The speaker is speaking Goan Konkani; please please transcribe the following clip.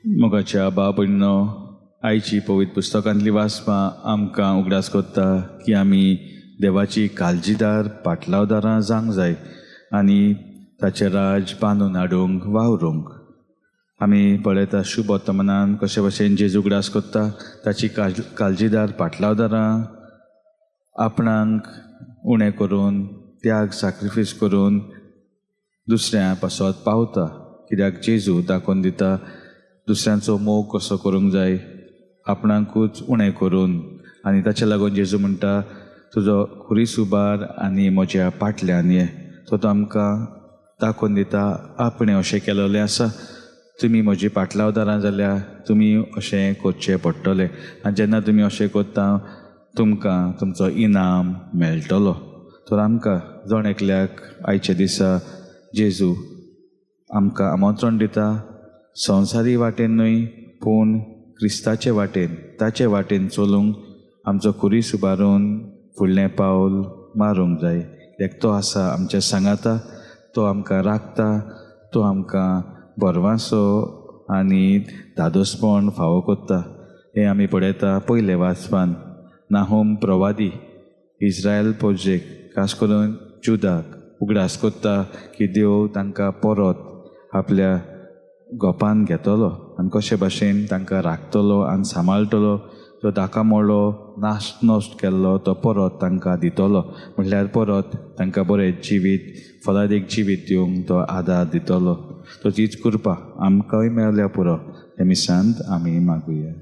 मोगाच्या बाबणनो, आयची पवित्र पुस्तकांतली वाचपां आमकां उगडास कोत्ता की आमी देवाची काळजीदार पाटलावदारां जावंक जाय आनी ताचें राज बांदून हाडूंक वावरूंक. आमी पळयता शुभ वर्तमानान कशे भशेन जेजू उगडास कोत्ता ताची काळजीदार पाटलावदारां आपणाक उणें करून, त्याग साक्रिफीस करून दुसऱ्यां पासत पावता. कित्याक जेजू दाखोवन दिता दुसऱ्यांचो मोग कसो करूंक जाय, आपणाकूच उणें करून. आनी ताचे लागून जेजू म्हणटा, तुजो खुरीस उबार आनी म्हज्या पाटल्यान ये. तो आमकां दाखोवन दिता आपणें अशें केलेलें आसा, तुमी म्हजी पाटलावदारां जाल्यार तुमी अशें करचें पडटलें आनी जेन्ना तुमी अशें करता तुमकां तुमचो इनाम मेळटलो. तर आमकां जण एकल्याक आयच्या दिसा जेजू आमकां आमंत्रण दिता, संवसारी वाटेन न्हय पूण क्रिस्ताचे वाटेन, ताचे वाटेन चलूंक आमचो खुरीस उबारून फुडलें पावल मारूंक जाय. कित्याक तो आसा आमच्या सांगाता, तो आमकां राखता, तो आमकां बरवासो आनी धादोसपण फावो कोत्ता. हें आमी पळयता पयले वाचपान. नाहोम प्रवादी इस्रायल पोजेक, खास करून जुदाक उगडास कोत्ता की देव तांकां परत आपल्या गोपान घेतलो आनी कशे भाशेन तांकां राखतलो आनी सांबाळटलो. जो दाका मोडलो, नाश नश्ट केल्लो तो परत तांकां दितलो, म्हटल्यार परत तांकां बरें जिवीत, फलादीक जिवीत दिवंक तो आदार दितलो. तो तीच कृपा आमकांय मेळ्ळ्या पुरो. हे मिसांत आमी मागुया.